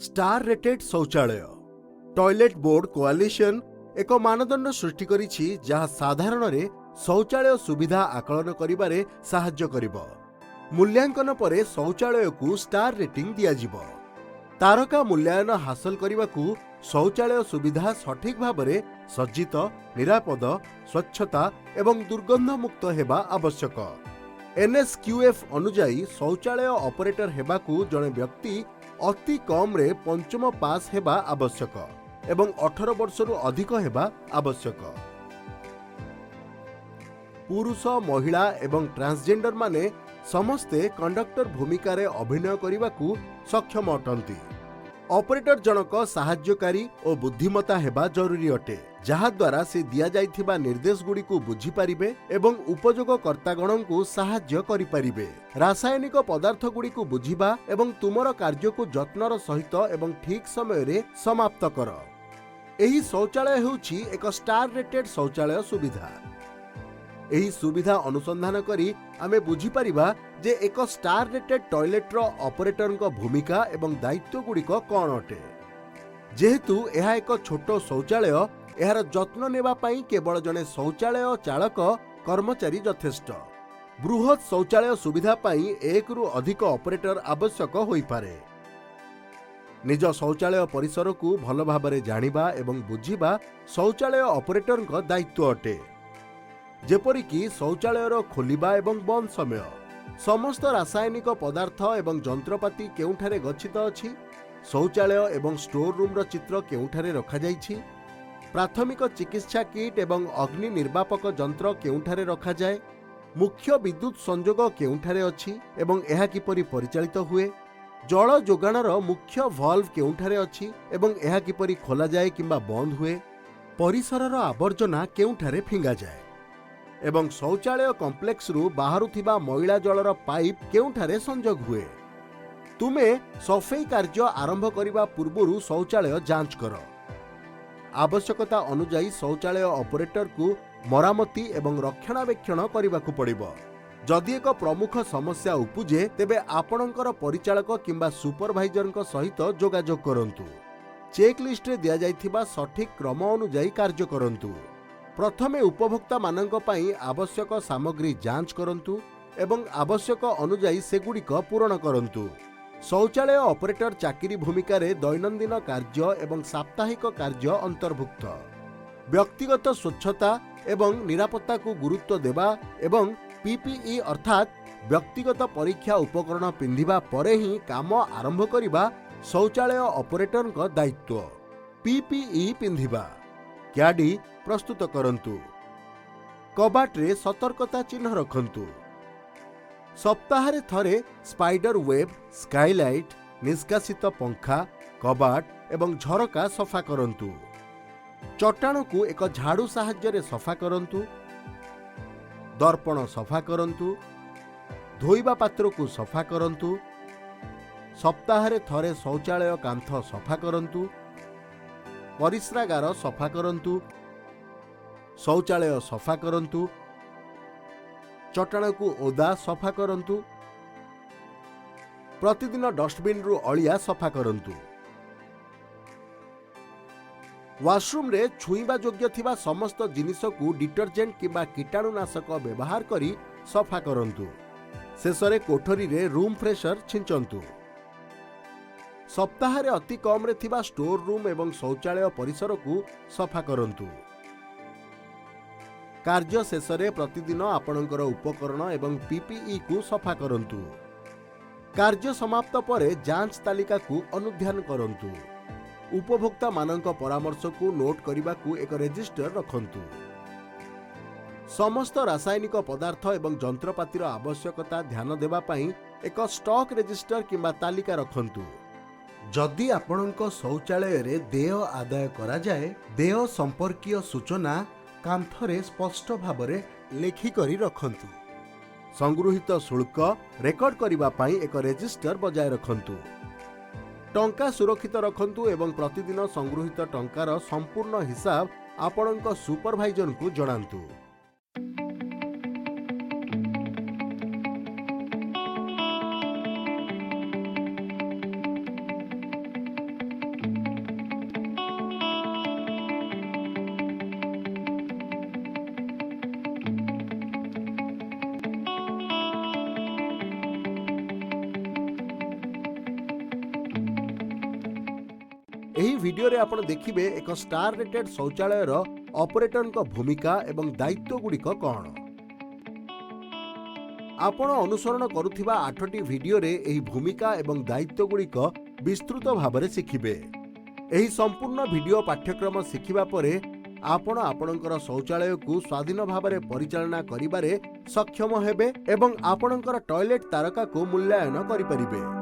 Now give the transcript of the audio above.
Star rated ଶୌଚାଳୟ। Toilet board coalition ଏକ ମାନଦଣ୍ଡ ସୃଷ୍ଟି କରିଛି, ଯାହା ସାଧାରଣରେ ଶୌଚାଳୟ ସୁବିଧା ଆକଳନ କରିବାରେ ସାହାଯ୍ୟ କରିବ। ମୂଲ୍ୟାଙ୍କନ ପରେ ଶୌଚାଳୟକୁ ଷ୍ଟାର ରେଟିଂ ଦିଆଯିବ। ତାରକା ମୂଲ୍ୟାୟନ ହାସଲ କରିବାକୁ ଶୌଚାଳୟ ସୁବିଧା ସଠିକ୍ ଭାବରେ ସଜ୍ଜିତ, ନିରାପଦ, ସ୍ୱଚ୍ଛତା ଏବଂ ଦୁର୍ଗନ୍ଧମୁକ୍ତ ହେବା ଆବଶ୍ୟକ। ଏନ୍ଏସ୍କ୍ୟୁଏଫ୍ ଅନୁଯାୟୀ, ଶୌଚାଳୟ ଅପରେଟର ହେବାକୁ ଜଣେ ବ୍ୟକ୍ତି ଅତି କମ୍ରେ ପଞ୍ଚମ ପାସ୍ ହେବା ଆବଶ୍ୟକ ଏବଂ 18 ବର୍ଷରୁ ଅଧିକ ହେବା ଆବଶ୍ୟକ। ପୁରୁଷ, ମହିଳା ଏବଂ ଟ୍ରାନ୍ସଜେଣ୍ଡରମାନେ ସମସ୍ତେ କଣ୍ଡକ୍ଟର ଭୂମିକାରେ ଅଭିନୟ କରିବାକୁ ସକ୍ଷମ ଅଟନ୍ତି। ଅପରେଟର ଜଣକ ସାହାଯ୍ୟକାରୀ ଓ ବୁଦ୍ଧିମତ୍ତା ହେବା ଜରୁରୀ ଅଟେ, ଯାହାଦ୍ୱାରା ସେ ଦିଆଯାଇଥିବା ନିର୍ଦ୍ଦେଶଗୁଡ଼ିକୁ ବୁଝିପାରିବେ ଏବଂ ଉପଯୋଗକର୍ତ୍ତାଗଣଙ୍କୁ ସାହାଯ୍ୟ କରିପାରିବେ। ରାସାୟନିକ ପଦାର୍ଥଗୁଡ଼ିକୁ ବୁଝିବା ଏବଂ ତୁମର କାର୍ଯ୍ୟକୁ ଯତ୍ନର ସହିତ ଏବଂ ଠିକ୍ ସମୟରେ ସମାପ୍ତ କର। ଏହି ଶୌଚାଳୟ ହେଉଛି ଏକ ଷ୍ଟାର ରେଟେଡ୍ ଶୌଚାଳୟ ସୁବିଧା। ଏହି ସୁବିଧା ଅନୁସନ୍ଧାନ କରି ଆମେ ବୁଝିପାରିବା ଯେ ଏକ ଷ୍ଟାର ରେଟେଡ୍ ଟଏଲେଟ୍ର ଅପରେଟରଙ୍କ ଭୂମିକା ଏବଂ ଦାୟିତ୍ୱଗୁଡ଼ିକ କ'ଣ ଅଟେ। ଯେହେତୁ ଏହା ଏକ ଛୋଟ ଶୌଚାଳୟ, ଏହାର ଯତ୍ନ ନେବା ପାଇଁ କେବଳ ଜଣେ ଶୌଚାଳୟ ଚାଳକ କର୍ମଚାରୀ ଯଥେଷ୍ଟ। ବୃହତ୍ ଶୌଚାଳୟ ସୁବିଧା ପାଇଁ ଏକରୁ ଅଧିକ ଅପରେଟର ଆବଶ୍ୟକ ହୋଇପାରେ। ନିଜ ଶୌଚାଳୟ ପରିସରକୁ ଭଲ ଭାବରେ ଜାଣିବା ଏବଂ ବୁଝିବା ଶୌଚାଳୟ ଅପରେଟରଙ୍କ ଦାୟିତ୍ୱ ଅଟେ, ଯେପରିକି ଶୌଚାଳୟର ଖୋଲିବା ଏବଂ ବନ୍ଦ ସମୟ, ସମସ୍ତ ରାସାୟନିକ ପଦାର୍ଥ ଏବଂ ଯନ୍ତ୍ରପାତି କେଉଁଠାରେ ଗଚ୍ଛିତ ଅଛି, ଶୌଚାଳୟ ଏବଂ ଷ୍ଟୋର ରୁମ୍ର ଚିତ୍ର କେଉଁଠାରେ ରଖାଯାଇଛି, ପ୍ରାଥମିକ ଚିକିତ୍ସା କିଟ୍ ଏବଂ ଅଗ୍ନି ନିର୍ବାପକ ଯନ୍ତ୍ର କେଉଁଠାରେ ରଖାଯାଏ, ମୁଖ୍ୟ ବିଦ୍ୟୁତ ସଂଯୋଗ କେଉଁଠାରେ ଅଛି ଏବଂ ଏହା କିପରି ପରିଚାଳିତ ହୁଏ, ଜଳ ଯୋଗାଣର ମୁଖ୍ୟ ଭଲ୍ଭ କେଉଁଠାରେ ଅଛି ଏବଂ ଏହା କିପରି ଖୋଲାଯାଏ କିମ୍ବା ବନ୍ଦ ହୁଏ, ପରିସରର ଆବର୍ଜନା କେଉଁଠାରେ ଫିଙ୍ଗାଯାଏ ଏବଂ ଶୌଚାଳୟ କମ୍ପ୍ଲେକ୍ସରୁ ବାହାରୁଥିବା ମଇଳା ଜଳର ପାଇପ୍ କେଉଁଠାରେ ସଂଯୋଗ ହୁଏ। ତୁମେ ସଫେଇ କାର୍ଯ୍ୟ ଆରମ୍ଭ କରିବା ପୂର୍ବରୁ ଶୌଚାଳୟ ଯାଞ୍ଚ କର। ଆବଶ୍ୟକତା ଅନୁଯାୟୀ ଶୌଚାଳୟ ଅପରେଟରକୁ ମରାମତି ଏବଂ ରକ୍ଷଣାବେକ୍ଷଣ କରିବାକୁ ପଡ଼ିବ। ଯଦି ଏକ ପ୍ରମୁଖ ସମସ୍ୟା ଉପୁଜେ, ତେବେ ଆପଣଙ୍କର ପରିଚାଳକ କିମ୍ବା ସୁପରଭାଇଜରଙ୍କ ସହିତ ଯୋଗାଯୋଗ କରନ୍ତୁ। ଚେକ୍ ଲିଷ୍ଟରେ ଦିଆଯାଇଥିବା ସଠିକ୍ କ୍ରମ ଅନୁଯାୟୀ କାର୍ଯ୍ୟ କରନ୍ତୁ। ପ୍ରଥମେ ଉପଭୋକ୍ତାମାନଙ୍କ ପାଇଁ ଆବଶ୍ୟକ ସାମଗ୍ରୀ ଯାଞ୍ଚ କରନ୍ତୁ ଏବଂ ଆବଶ୍ୟକ ଅନୁଯାୟୀ ସେଗୁଡ଼ିକ ପୂରଣ କରନ୍ତୁ। ଶୌଚାଳୟ ଅପରେଟର ଚାକିରି ଭୂମିକାରେ ଦୈନନ୍ଦିନ କାର୍ଯ୍ୟ ଏବଂ ସାପ୍ତାହିକ କାର୍ଯ୍ୟ ଅନ୍ତର୍ଭୁକ୍ତ। ବ୍ୟକ୍ତିଗତ ସ୍ୱଚ୍ଛତା ଏବଂ ନିରାପତ୍ତାକୁ ଗୁରୁତ୍ୱ ଦେବା ଏବଂ ପିପିଇ ଅର୍ଥାତ୍ ବ୍ୟକ୍ତିଗତ ପରୀକ୍ଷା ଉପକରଣ ପିନ୍ଧିବା ପରେ ହିଁ କାମ ଆରମ୍ଭ କରିବା ଶୌଚାଳୟ ଅପରେଟରଙ୍କ ଦାୟିତ୍ୱ। ପିପିଇ ପିନ୍ଧିବା, କ୍ୟାଡି ପ୍ରସ୍ତୁତ କରନ୍ତୁ, କବାଟରେ ସତର୍କତା ଚିହ୍ନ ରଖନ୍ତୁ, ସପ୍ତାହରେ ଥରେ ସ୍ପାଇଡର ୱେବ୍, ସ୍କାଇଲାଇଟ୍, ନିଷ୍କାସିତ ପଙ୍ଖା, କବାଟ ଏବଂ ଝରକା ସଫା କରନ୍ତୁ। ଚଟାଣକୁ ଏକ ଝାଡୁ ସାହାଯ୍ୟରେ ସଫା କରନ୍ତୁ। ଦର୍ପଣ ସଫା କରନ୍ତୁ। ଧୋଇବା ପାତ୍ରକୁ ସଫା କରନ୍ତୁ। ସପ୍ତାହରେ ଥରେ ଶୌଚାଳୟ କାନ୍ଥ ସଫା କରନ୍ତୁ। ପରିସ୍ରାଗାର ସଫା କରନ୍ତୁ। ଶୌଚାଳୟ ସଫା କରନ୍ତୁ। ଚଟାଣକୁ ଓଦା ସଫା କରନ୍ତୁ। ପ୍ରତିଦିନ ଡଷ୍ଟବିନ୍ରୁ ଅଳିଆ ସଫା କରନ୍ତୁ। ୱାଶରୁମ୍ରେ ଛୁଇଁବା ଯୋଗ୍ୟ ଥିବା ସମସ୍ତ ଜିନିଷକୁ ଡିଟରଜେଣ୍ଟ କିମ୍ବା କୀଟାଣୁନାଶକ ବ୍ୟବହାର କରି ସଫା କରନ୍ତୁ। ଶେଷରେ କୋଠରୀରେ ରୁମ୍ ଫ୍ରେଶନର ଛିଞ୍ଚନ୍ତୁ। ସପ୍ତାହରେ ଅତି କମ୍ରେ ଥିବା ଷ୍ଟୋର ରୁମ୍ ଏବଂ ଶୌଚାଳୟ ପରିସରକୁ ସଫା କରନ୍ତୁ। କାର୍ଯ୍ୟ ଶେଷରେ ପ୍ରତିଦିନ ଆପଣଙ୍କର ଉପକରଣ ଏବଂ ପିପିଇକୁ ସଫା କରନ୍ତୁ। କାର୍ଯ୍ୟ ସମାପ୍ତ ପରେ ଯାଞ୍ଚ ତାଲିକାକୁ ଅନୁଧ୍ୟାନ କରନ୍ତୁ। ଉପଭୋକ୍ତାମାନଙ୍କ ପରାମର୍ଶକୁ ନୋଟ୍ କରିବାକୁ ଏକ ରେଜିଷ୍ଟର ରଖନ୍ତୁ। ସମସ୍ତ ରାସାୟନିକ ପଦାର୍ଥ ଏବଂ ଯନ୍ତ୍ରପାତିର ଆବଶ୍ୟକତା ଧ୍ୟାନ ଦେବା ପାଇଁ ଏକ ଷ୍ଟକ୍ ରେଜିଷ୍ଟର କିମ୍ବା ତାଲିକା ରଖନ୍ତୁ। ଯଦି ଆପଣଙ୍କ ଶୌଚାଳୟରେ ଦେୟ ଆଦାୟ କରାଯାଏ, ଦେୟ ସମ୍ପର୍କୀୟ ସୂଚନା କାନ୍ଥରେ ସ୍ପଷ୍ଟ ଭାବରେ ଲେଖିକରି ରଖନ୍ତୁ। ସଂଗୃହୀତ ଶୁଳ୍କ ରେକର୍ଡ କରିବା ପାଇଁ ଏକ ରେଜିଷ୍ଟର ବଜାୟ ରଖନ୍ତୁ। ଟଙ୍କା ସୁରକ୍ଷିତ ରଖନ୍ତୁ ଏବଂ ପ୍ରତିଦିନ ସଂଗୃହୀତ ଟଙ୍କାର ସମ୍ପୂର୍ଣ୍ଣ ହିସାବ ଆପଣଙ୍କ ସୁପରଭାଇଜରଙ୍କୁ ଜଣାନ୍ତୁ। ଏହି ଭିଡିଓରେ ଆପଣ ଦେଖିବେ ଏକ ଷ୍ଟାର ରେଟେଡ୍ ଶୌଚାଳୟର ଅପରେଟରଙ୍କ ଭୂମିକା ଏବଂ ଦାୟିତ୍ୱଗୁଡ଼ିକ କ'ଣ। ଆପଣ ଅନୁସରଣ କରୁଥିବା ଆଠଟି ଭିଡିଓରେ ଏହି ଭୂମିକା ଏବଂ ଦାୟିତ୍ୱଗୁଡ଼ିକ ବିସ୍ତୃତ ଭାବରେ ଶିଖିବେ। ଏହି ସମ୍ପୂର୍ଣ୍ଣ ଭିଡିଓ ପାଠ୍ୟକ୍ରମ ଶିଖିବା ପରେ ଆପଣ ଆପଣଙ୍କର ଶୌଚାଳୟକୁ ସ୍ୱାଧୀନ ଭାବରେ ପରିଚାଳନା କରିବାରେ ସକ୍ଷମ ହେବେ ଏବଂ ଆପଣଙ୍କର ଟଏଲେଟ୍ ତାରକାକୁ ମୂଲ୍ୟାୟନ କରିପାରିବେ।